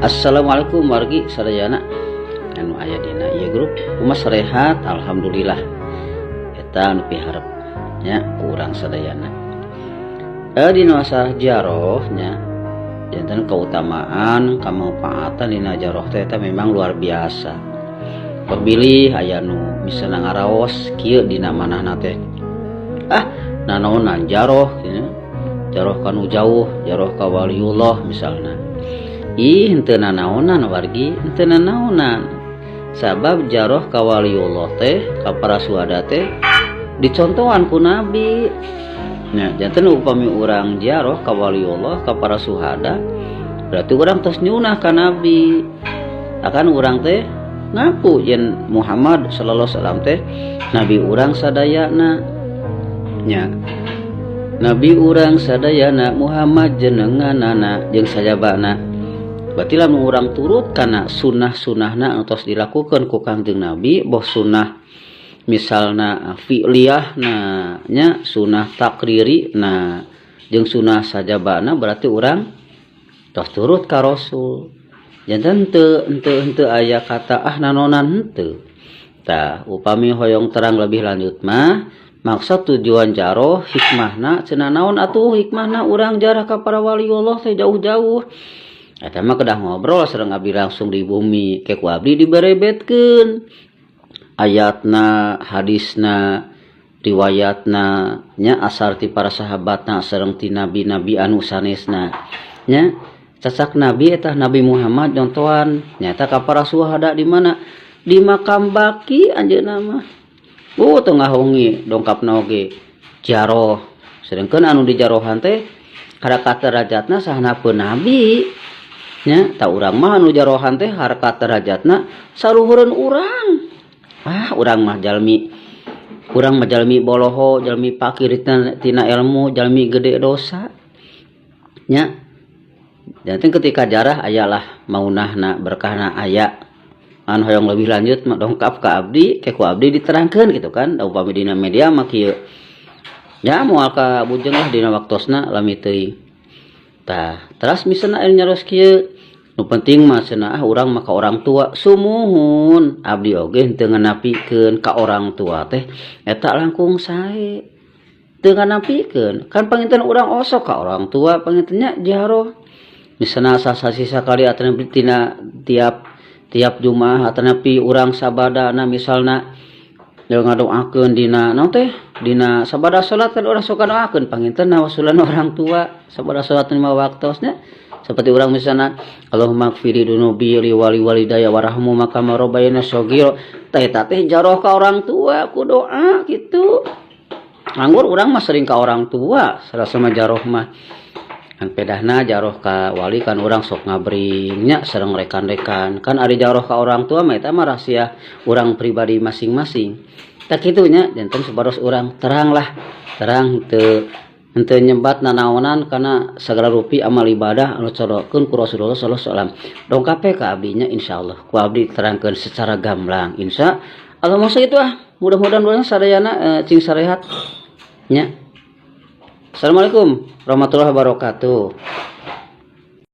Assalamualaikum wargi sadayana anu aya dina ieu grup. Kumaha, sarehat? Alhamdulillah, eta anu piharep nya ku urang sadayana. Dina masalah jaroh nya, janten keutamaan kamanfaatan dina jaroh teh eta memang luar biasa. Pemilih aya nu misalna ngaraos kieu dina manahna teh, "Ah, nanaonan jaroh nya, jaroh kanu jauh, jaroh ka waliullah," misalna. Ih, henteu nanaonan wargi, henteu nanaonan, sabab jaroh ka waliullah teh, ka para suhada teh dicontohan ku Nabi nya. Janten upami urang jaroh ka waliullah, ka para suhada, berarti urang tos nyunah ka Nabi. Akan urang teh ngaku yen Muhammad sallallahu alaihi wasallam teh nabi urang sadayana nya. Nabi urang sadayana Muhammad jenenganana jeung sajabana. Berarti lamun urang turut kana sunnah-sunnahna anu tos dilakukan ku Kangjeng Nabi, boh sunnah misalna fi'liyah na nya, sunnah takriri na, jeung sunnah sajabana, berarti urang tos turut ka Rasul. Janten teu henteu henteu aya kata "ah, nanonan", henteu. Tah, upami hoyong terang lebih lanjut mah, maksud tujuan jaroh, hikmahna cenah, naon atuh hikmahna urang jarah ka para waliullah teh jauh-jauh, eta mah kedah ngobrol sareng abdi langsung di bumi ke ku abdi diberebetkeun ayatna, hadisna, riwayatna nya, asar ti para sahabatna sareng ti nabi-nabi anu sanesna nya. Cacak nabi eta Nabi Muhammad nyontohan nyata ka para suhada di mana? Di makam Baqi. Anjeunna mah oh teu ngahongi dongkapna oge jaroh, sedangkan anu dijarohan teh harkat derajatna sahanapeun nabi nya. Tah, urang mah anu jarohan teh harkat derajatna saluhureun urang. Ah, urang mah jalmi, urang mah jalmi boloho, jalmi pakir tina ilmu, jalmi gede dosa nya. Janten ketika jarah ayalah maunahna, berkahna aya. Anu hoyong lebih lanjut mah dongkap ka abdi ke ku abdi diterangkeun gitu kan. Da upami dina media mah kieu nya, moal ka bujeng lah dina waktosna, lami teuing. Tah, teras misalna aya nyaros kieu, "Nu penting mah," cenah, "ah, urang mah ka orang tua." Sumuhun, abdi oge henteu nganapikeun ka orang tua teh eta langkung sae. Teu nganapikeun kan panginten urang osok ka orang tua, panginten nya jaroh misalna sasasi sakali atanapi tina tiap tiap Jumaah atanapi urang sabadana, misalna ngadoakeun dina naon teh, dina sabada salat kan urang suka doakeun panginten wasulan orang tua sabada salat lima waktosnya. Seperti urang misalna, "Allahumma gfirli dzunubi li wali walidayya warhamhuma kama rabbayani shaghira," teh eta teh jaroh ka orang tua ku doa gitu. Anggur urang mah sering ka orang tua serasa mah jaroh mah kan. Pedahna jaroh ka wali kan urang sok ngabringnya sareng rekan-rekan kan. Ari jaroh ka orang tua mah eta mah rahasia urang pribadi masing-masing. Tah, kitu nya. Janten supados urang terang lah, terang teu henteu nyebat nanaonan karena segala rupi amal ibadah anu corokeun ku Rasulullah sallallahu alaihi wasallam. Dongkap ka abdi nya, insyaallah ku abdi terangkeun secara gamblang, insya Allah. Masa itu ah, mudah-mudahan urang sadayana cing sarehat nya. Assalamualaikum warahmatullahi wabarakatuh.